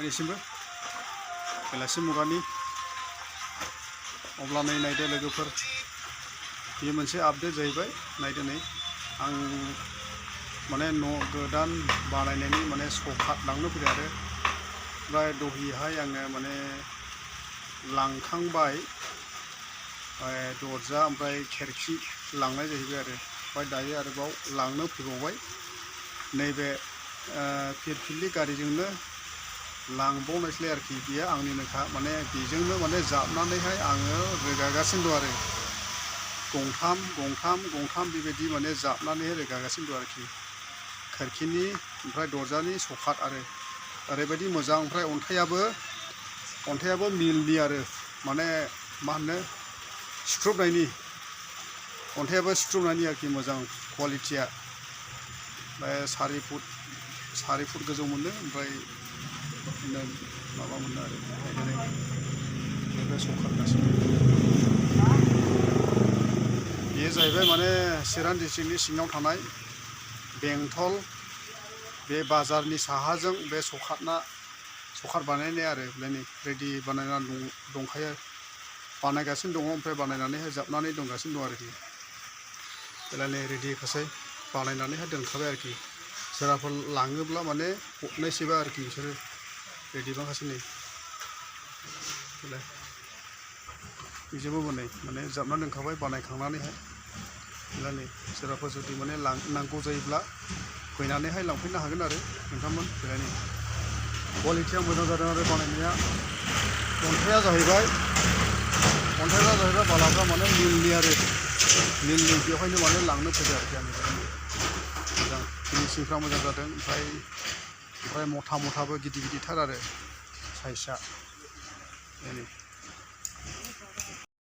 बयनिसिमबो बेलासि मुगानि अब्ला नायदो लोगोफोर बेयो मोनसे आपडेट जाहैबाय नायदो नै आं माने न' गोदान बानायनायनि माने सकात लांनो फैदों आरो ओमफ्राय दहिहाय आङो माने लांखांबाय दरजा ओमफ्राय खेरखि लांनाय जाहैबाय आरो ओमफ्राय दायो आरोबाव लांनो फैबावबाय नैबे फिरफिलि गारिजोंनो लांबावनायसैलाय आरोखि बियो आंनिनोखा माने बेजोंनो माने जाबनानैहाय आङो रोगागासिनो दं आरो गंथाम बेबायदि माने जाबनानैहाय रोगागासिनो दं आरोखि खोरखिनि ओमफ्राय दरजानि सकात आरो ओरैबायदि मोजां ओमफ्राय अन्थायाबो मिलनि आरो माने मा होनो सिख्रुबनायनि अन्थायाबो सिख्रुबनायनि आरोखि मोजां क्वालिटिया सारि फुट गोजौ मोनो ओमफ्राय माबा मोनो आरो बे सकात गासिबो बेयो जाहैबाय माने चिरां डिस्ट्रिक्टनि सिङाव थानाय बेंटल बे बाजारनि साहाजों बे सकात बानायनाय आरो बेनि रेडि बानायनानै दंखायो बानायगासिनो दङ ओमफ्राय बानायनानैहाय जाबनानै दंगासिनो दं आरोखि बेलायनै रेडिखासै बानायनानैहाय दोनखाबाय आरोखि सोरबाफोर लाङोब्ला माने हरनायसैबा आरोखि बिसोरो रेडि बाखासै नै बेजोंबो माने जाबना दोनखाबाय बानायखांनानैहाय बेलायनै सोरबाफोर जुदि माने नांगौ जायोब्ला फैनानैहाय लांफैनो हागोन आरो नोंथांमोन बेलायनै क्वालिटिया मोजां जादों आरो बानायनाया अन्थाया जाहैबाय बालाफ्रा माने मिलनि आरो मिलनि बेवहायनो माने लांनो फैदों आरोखि आं मोजां फिनिशिंफ्रा मोजां जादों ओमफ्राय मथाबो गिदिरथार आरो साइजआ बेनो